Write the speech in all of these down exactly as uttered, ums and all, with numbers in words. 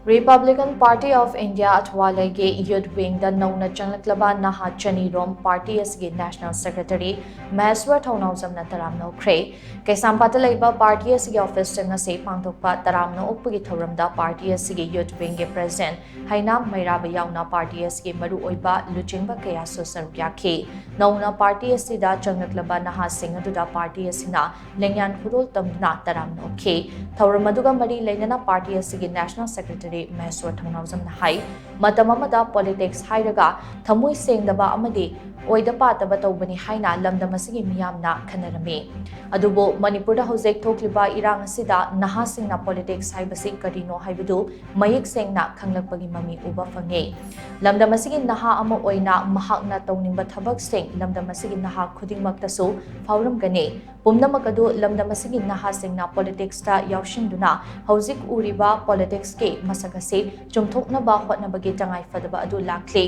Republican Party of India ꯑꯊꯋꯥꯂꯩꯒꯤ Youth Wingꯗ ꯅꯧꯅ ꯆꯪꯂꯛꯂꯕ ꯅꯍꯥ ꯆꯅꯤꯔꯣꯝ party ꯑꯁꯤꯒꯤ National Secretary ꯃꯍꯦꯁ꯭ꯋꯔ ꯊꯧꯅꯥꯎꯖꯝꯅ ꯇꯔꯥꯝꯅ ꯑꯣꯛꯈ꯭ꯔꯦ꯫ ꯀꯩꯁꯥꯝꯄꯥꯠꯇ ꯂꯩꯕ party ꯑꯁꯤꯒꯤ officeꯇ ꯉꯁꯤ ꯄꯥꯡꯊꯣꯛꯄ ꯇꯔꯥꯝꯅ ꯑꯣꯛꯄꯒꯤ ꯊꯧꯔꯝꯗ party ꯑꯁꯤꯒꯤ Youth Wingꯒꯤ President ꯍꯩꯅꯥꯝ ꯃꯩꯔꯥꯕ ꯌꯥꯎꯅ party ꯑꯁꯤꯒꯤ ꯃꯔꯨꯑꯣꯏꯕ ꯂꯨꯆꯤꯡꯕ ꯀꯌꯥꯁꯨ ꯁꯔꯨꯛ ꯌꯥꯈꯤ꯫ ꯅꯧꯅ party ꯑꯁꯤꯗ ꯆꯪꯂꯛꯂꯕ ꯅꯍꯥꯁꯤꯡ ꯑꯗꯨꯗ party ꯑꯁꯤꯅ ꯂꯦꯡꯌꯥꯟ ꯈꯨꯗꯣꯜ ꯇꯝꯗꯨꯅ ꯇꯔꯥꯝꯅ ꯑꯣꯛꯈꯤ꯫ ꯊꯧꯔꯝ ꯑꯗꯨꯒ ꯃꯔꯤ ꯂꯩꯅꯅ party ꯑꯁꯤꯒꯤ National Secretary ꯃꯍꯦꯁ꯭ꯋꯔ ꯊꯧꯅꯥꯎꯖꯝꯅ ꯍꯥꯏ, ꯃꯇꯝ ꯑꯃꯗ politics ꯍꯥꯏꯔꯒ ꯊꯃꯣꯏ ꯁꯦꯡꯗꯕ ꯑꯃꯗꯤ ꯑꯣꯏꯗ ꯄꯥꯗꯕ ꯇꯧꯕꯅꯤ ꯍꯥꯏꯅ ꯂꯝꯗꯝ ꯑꯁꯤꯒꯤ ꯃꯤꯌꯥꯝꯅ ꯈꯟꯅꯔꯝꯃꯤ꯫ ꯑꯗꯨꯕꯨ ꯃꯅꯤꯄꯨꯔꯗ ꯍꯧꯖꯤꯛ ꯊꯣꯛꯂꯤꯕ ꯏꯔꯥꯡ ꯑꯁꯤꯗ ꯅꯍꯥꯁꯤꯡꯅ politics ꯍꯥꯏꯕꯁꯤ ꯀꯔꯤꯅꯣ ꯍꯥꯏꯕꯗꯨ ꯃꯌꯦꯛ ꯁꯦꯡꯅ ꯈꯪꯂꯛꯄꯒꯤ ꯃꯃꯤ ꯎꯕ ꯐꯪꯉꯤ꯫ ꯂꯝꯗꯝ ꯑꯁꯤꯒꯤ ꯅꯍꯥ ꯑꯃ ꯑꯣꯏꯅ ꯃꯍꯥꯛꯅ ꯇꯧꯅꯤꯡꯕ ꯊꯕꯛꯁꯤꯡ ꯂꯝꯗꯝ ꯑꯁꯤꯒꯤ ꯅꯍꯥ ꯈꯨꯗꯤꯡꯃꯛꯇꯁꯨ ꯐꯥꯎꯔꯝꯒꯅꯤ꯫ ꯄꯨꯝꯅꯃꯛ ꯑꯗꯨ ꯂꯝꯗꯝ ꯑꯁꯤꯒꯤ ꯅꯍꯥꯁꯤꯡꯅ politicsꯇ ꯌꯥꯎꯁꯤꯟꯗꯨꯅ ꯍꯧꯖꯤꯛ ꯎꯔꯤꯕ politicsꯀꯤ ꯃꯁꯛ ꯑꯁꯤ ꯆꯨꯝꯊꯣꯛꯅꯕ ꯍꯣꯠꯅꯕꯒꯤ ꯇꯉꯥꯏ ꯐꯗꯕ ꯑꯗꯨ ꯂꯥꯛꯂꯤ꯫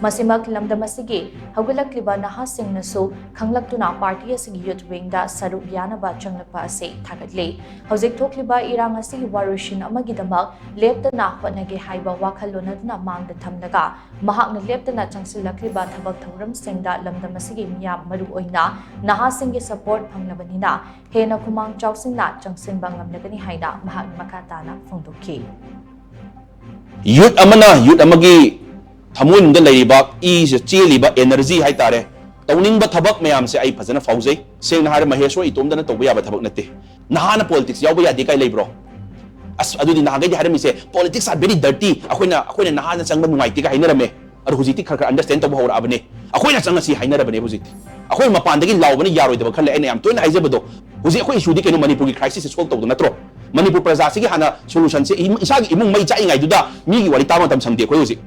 ꯃꯁꯤꯃꯛ ꯂꯝꯗꯝ ꯑꯁꯤꯒꯤ ꯍꯧꯒꯠꯂꯛꯂꯤꯕ ꯅꯍꯥꯁꯤꯡꯅꯁꯨ ꯈꯪꯂꯛꯇꯨꯅ party ꯑꯁꯤꯒꯤ Youth Wingꯗ ꯁꯔꯨꯛ ꯌꯥꯅꯕ ꯆꯪꯂꯛꯄ ꯑꯁꯤ ꯊꯥꯒꯠꯂꯤ꯫ ꯍꯧꯖꯤꯛ ꯊꯣꯛꯂꯤꯕ ꯏꯔꯥꯡ ꯑꯁꯤꯒꯤ ꯋꯥꯔꯣꯏꯁꯤꯟ ꯑꯃꯒꯤꯗꯃꯛ ꯂꯦꯞꯇꯅ ꯍꯣꯠꯅꯒꯦ ꯍꯥꯏꯕ ꯋꯥꯈꯜꯂꯣꯟ ꯑꯗꯨꯅ ꯃꯥꯡꯗ ꯊꯝꯂꯒ ꯃꯍꯥꯛꯅ ꯂꯦꯞꯇꯅ ꯆꯪꯁꯤꯜꯂꯛꯂꯤꯕ ꯊꯕꯛ ꯊꯧꯔꯝꯁꯤꯡꯗ ꯂꯝꯗꯝ ꯑꯁꯤꯒꯤ ꯃꯤꯌꯥꯝ, ꯃꯔꯨꯑꯣꯏꯅ ꯅꯍꯥꯁꯤꯡꯒꯤ support ꯐꯪꯂꯕꯅꯤꯅ ꯍꯦꯟꯅ ꯈꯨꯃꯥꯡ ꯆꯥꯎꯁꯤꯟꯅ ꯆꯪꯁꯤꯟꯕ ꯉꯝꯂꯒꯅꯤ ꯍꯥꯏꯅ ꯃꯍꯥꯛꯅ ꯃꯈꯥ ꯇꯥꯅ ꯐꯣꯡꯗꯣꯛꯈꯤ꯫ Youth ꯑꯃꯅ youth ꯑꯃꯒꯤ ꯊꯃꯣꯏꯅꯨꯡꯗ ꯂꯩꯔꯤꯕ ꯏꯁꯦ ꯆꯦꯜꯂꯤꯕ energy ꯍꯥꯏꯇꯥꯔꯦ, ꯇꯧꯅꯤꯡꯕ ꯊꯕꯛ ꯃꯌꯥꯝꯁꯦ ꯑꯩ ꯐꯖꯅ ꯐꯥꯎꯖꯩ꯫ ꯁꯦꯡꯅ ꯍꯥꯏꯔ ꯃꯍꯦꯁ꯭ꯋꯔ ꯏꯇꯣꯝꯗꯅ ꯇꯧꯕ ꯌꯥꯕ ꯊꯕꯛ ꯅꯠꯇꯦ꯫ ꯅꯍꯥꯅ politics ꯌꯥꯎꯕ ꯌꯥꯗꯦ ꯀꯥꯏ ꯂꯩꯕ꯭ꯔꯣ? ꯑꯁ, ꯑꯗꯨꯗꯤ ꯅꯍꯥꯟꯈꯩꯗꯤ ꯍꯥꯏꯔꯝꯃꯤꯁꯦ politics are very dirty, ꯑꯩꯈꯣꯏꯅ ꯑꯩꯈꯣꯏꯅ ꯅꯍꯥꯅ ꯆꯪꯕ ꯅꯨꯡꯉꯥꯏꯇꯦ ꯀꯥꯏ ꯍꯥꯏꯅꯔꯝꯃꯦ꯫ ꯑꯗꯣ ꯍꯧꯖꯤꯛꯇꯤ ꯈꯔ ꯈꯔ understand ꯇꯧꯕ ꯍꯧꯔꯛꯑꯕꯅꯦ꯫ ꯑꯩꯈꯣꯏꯅ ꯆꯪꯉꯁꯤ ꯍꯥꯏꯅꯔꯕꯅꯦ ꯍꯧꯖꯤꯛꯇꯤ꯫ ꯑꯩꯈꯣꯏ ꯃꯄꯥꯟꯗꯒꯤ ꯂꯥꯎꯕꯅ ꯌꯥꯔꯣꯏꯗꯕ ꯈꯔ ꯂꯩ꯫ ꯑꯩꯅ ꯌꯥꯝ ꯇꯣꯏꯅ ꯍꯥꯏꯖꯕꯗꯣ, ꯍꯧꯖꯤꯛ ꯑꯩꯈꯣꯏ issueꯗꯤ ꯀꯩꯅꯣ, ꯃꯅꯤꯄꯨꯔꯒꯤ crisisꯁꯦ solve ꯇꯧꯗꯣ ꯅꯠꯇ꯭ꯔꯣ? ꯃꯅꯤꯄꯨꯔ ꯄ꯭ꯔꯖꯥꯁꯤꯒꯤ ꯍꯥꯟꯅ solutionꯁꯦ ꯏꯃ-, ꯏꯁꯥꯒꯤ ꯏꯃꯨꯡ ꯃꯩ ꯆꯥꯛꯏꯉꯩꯗꯨꯗ ꯃꯤꯒꯤ ꯋꯥꯔꯤ ꯇꯥꯕ ꯃꯇꯝ ꯁꯪꯗꯦ ꯑꯩꯈꯣꯏ ꯍꯧꯖꯤꯛ꯫